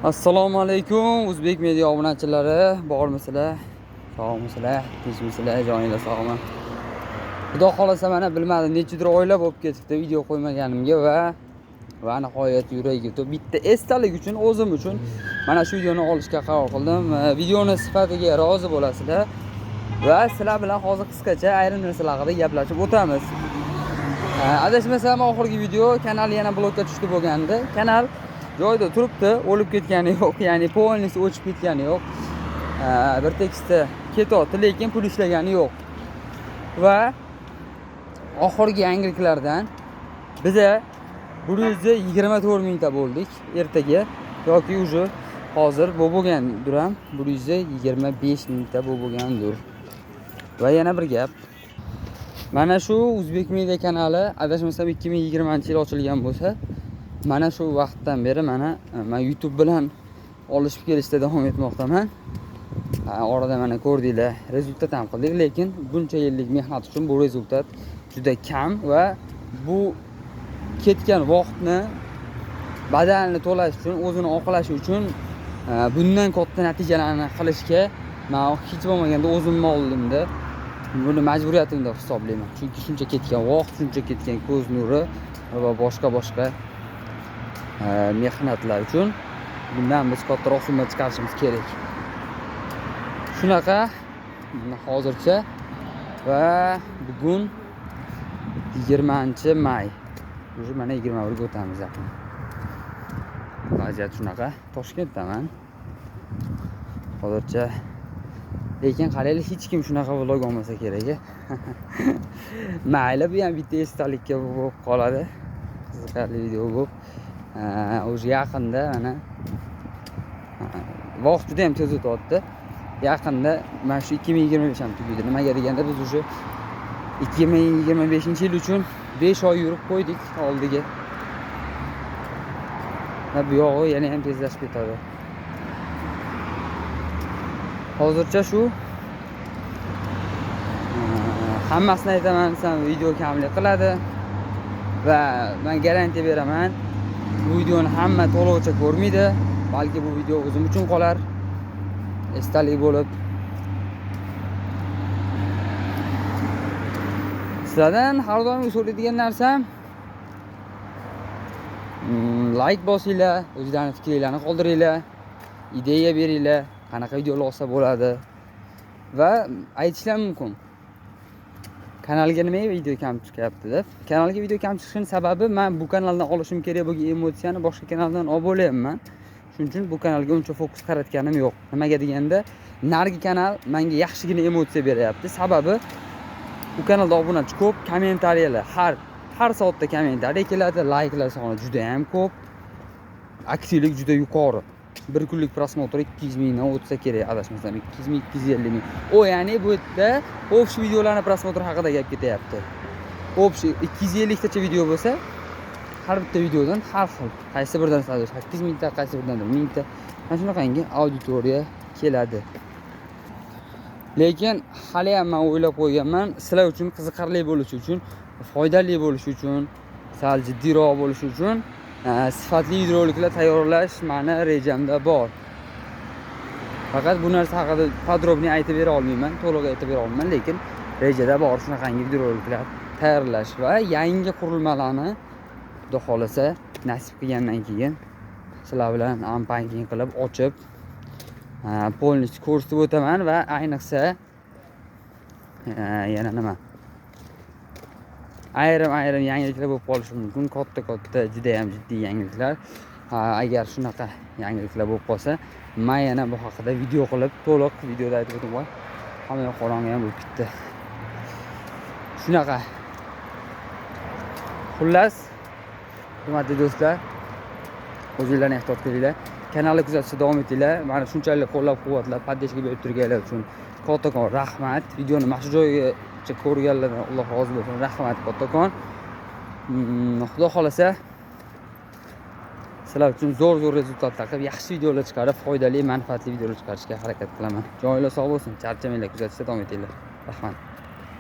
Assalomu alaykum O'zbek media obunachilari, bormisizlar? Sog'misizlar? Tinchmisizlar? Joninglar sog'mi? Xudo xolasa mana bilmadim nechadir oylar bo'lib ketibdi video qo'ymaganimga va nihoyat yuragim to'p bitta esdalik uchun o'zim uchun mana shu videoni olishga qaror qildim. Videoni sifatiga rozi bo'lasizlar va sizlar bilan hozir qisqacha ayrim narsalar haqida gaplashib o'tamiz. Adashmasam oxirgi video kanal yana blokka tushdi bo'lgandi. Kanal joyida turibdi, o'lib ketgani yo'q, ya'ni полностью o'chib ketgani yo'q. Bir tekisda ketyapti, lekin pul ishlagani yo'q. Va oxirgi yangiliklardan biza 124 mingta bo'ldik ertaga yoki уже hozir bu bo'lgandir ham 125 mingta bu bo'lgandir. Va yana bir gap. Mana shu O'zbek media kanali adashmasam 2020-yil ochilgan bo'lsa, mana shu vaqtdan beri mana men YouTube bilan olishib kelishda davom etmoqdaman. Orada mana ko'rdinglar, результат ham qildik, lekin buncha yillik mehnat uchun bu результат juda kam va bu ketgan vaqtni badalini to'lash uchun, o'zini oqlash uchun bundan katta natijalarni qilishga men hech bo'lmaganda o'zimni oldimda buni majburiyatim deb hisoblayman. Chunki shuncha ketgan vaqt, shuncha ketgan ko'z nuri va boshqa mehnatlar uchun bundan biz kattaroq summa chiqarishimiz kerak. Shunaqa hozircha va bugun 20 may. Уже mana 21 ga o'tamiz yaqin. Vaziyat shunaqa. Toshkentdaman. Hozircha, lekin qaranglar, hech kim shunaqa vlog olmasa kerak. Mayli, bu ham bitta esdalikka bo'lib qoladi. Qiziqarli video bo'lib. Уже yaqinda mana vaqt juda ham tez o'tyapti. Yaqinda mana shu 2025 ham tugaydi. Nimaga deganda biz уже 2025-yil uchun 5 oy yurib qo'ydik oldiga. Va bu yog'i yana ham tezlashib ketadi. Hozircha shu. Hammasini aytaman desam video kamlik qiladi va men garantiya beraman. Bu videoni hamma to'lig'icha ko'rmaydi, balki bu video o'zim uchun qolar. Esdalik bo'lib. Sizlardan har doim so'raydigan narsam like bosinglar, o'zinglarni fikringlarni qoldiringlar, ideya beringlar, qanaqa videolar olsa bo'ladi va aytishlar mumkin. Kanalga nimaga video kam chiqyapti deb. Kanalga video kam chiqishining sababi men bu kanaldan olishim kerak bo'lgan emotsiyani boshqa kanaldan olib bo'lyapman. Shuning uchun bu kanalga uncha fokus qaratganim yo'q. Nimaga deganda, narigi kanal menga yaxshigina emotsiya beryapti. Sababi u kanalda obunachi ko'p, kommentariyalar har soatda kommentariya keladi, layklar soni juda ham ko'p. Aktivlik juda yuqori. Bir kunlik просмотр 200 mingdan o'tsa kerak, adashmasam 200 ming, 250 ming. O, ya'ni bu yerda общий videolarni просмотр haqida gap ketyapti. Общий 250 tacha video bo'lsa, har bitta videodan har xil, qaysi biridan 8 mingta, qaysi biridan mingta. Mana shunaqangi auditoriya keladi. Lekin hali ham men o'ylab qo'yganman, sizlar uchun qiziqarli bo'lishi uchun, foydali bo'lishi uchun, sal jiddiyroq bo'lishi uchun sifatli videoroliklar tayyorlash mani rejamda bor. Faqat bu narsa haqida подробный aytib bera olmayman, to'liq aytib bera olmayman, lekin rejada bor shunaqangi videoroliklar tayyorlash va yangi qurilmalarni Xudo xolasa nasib qilgandan keyin sizlar bilan unpacking qilib ochib полностью ko'rsatib o'taman va ayniqsa yana nima ayrim yangiliklar bo'lib qolishi mumkin, katta juda ham jiddiy yangiliklar. Agar shunaqa yangiliklar bo'lib qolsa, man yana bu haqida video qilib to'liq videoda aytib o'taman. Hamma yoq qorong'i ham bo'lib ketdi. Shunaqa. Xullas, hurmatli do'stlar, o'zinglarni ehtiyot qilinglar. Kanalni kuzatishda davom etinglar. Mana shunchalik qo'llab-quvvatlab, поддержка berib turganlar uchun kattakon rahmat. Videoni mana shu joygacha ko'rganlardan Alloh rozi bo'lsin. Rahmat kattakon. Xudo xolasa sizlar uchun zo'r-zo'r результат lar qilib, yaxshi videolar chiqarib, foydali, manfaatli videolar chiqarishga harakat qilaman. Joninglar sog' bo'lsin, charchamanglar, kuzatishda davom etinglar. Rahmat.